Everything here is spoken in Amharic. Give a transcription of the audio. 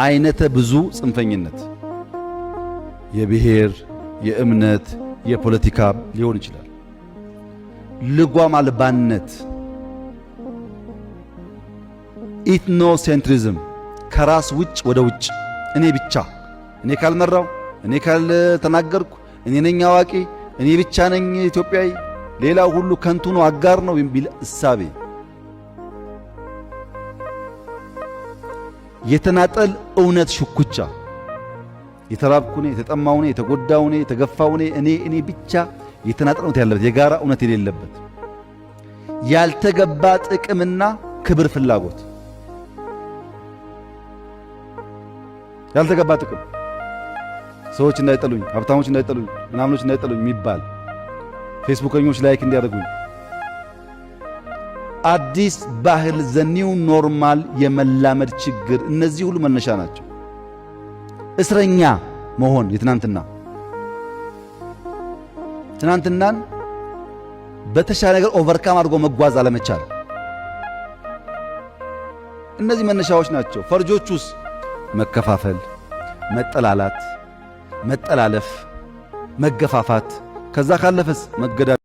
አይነተ ብዙ ጽንፈኝነት የብሔር፣ የእምነት፣ የፖለቲካ ሊሆን ይችላል። ልጓም አልባነት፣ ethnocentrism ከራስ ውጭ ወደ ውጭ እኔ ብቻ፣ እኔ ካልመራው፣ እኔ ካልተናገርኩ፣ እኔ ነኝ አዋቂ፣ እኔ ብቻ ነኝ ኢትዮጵያዊ፣ ሌላው ሁሉ ከንቱ ነው፣ አጋር ነው የሚል እሳቤ፣ የተናጠል እውነት ሽኩቻ፣ የተራብኩ እኔ፣ የተጠማው እኔ፣ የተጎዳው እኔ፣ የተገፋው እኔ፣ እኔ እኔ ብቻ፣ የተናጠል እውነት ያለበት፣ የጋራ እውነት የሌለበት፣ ያልተገባ ጥቅምና ክብር ፍላጎት፣ ያልተገባ ጥቅም፣ ሰዎች እንዳይጠሉኝ፣ ሀብታሞች እንዳይጠሉኝ፣ ምናምኖች እንዳይጠሉኝ የሚባል፣ ፌስቡከኞች like እንዲያደርጉኝ፣ አዲስ ባህል the new normal የመላመድ ችግር፣ እነዚህ ሁሉ መነሻ ናቸው። እስረኛ መሆን፣ የትናንትና ትናንትናን በተሻለ ነገር overcome አድርጎ መጓዝ አለመቻል፣ እነዚህ መነሻዎች ናቸው። ፈርጆቹስ መከፋፈል፣ መጠላላት፣ መጠላለፍ፣ መገፋፋት፣ ከዛ ካለፈስ መገዳደል።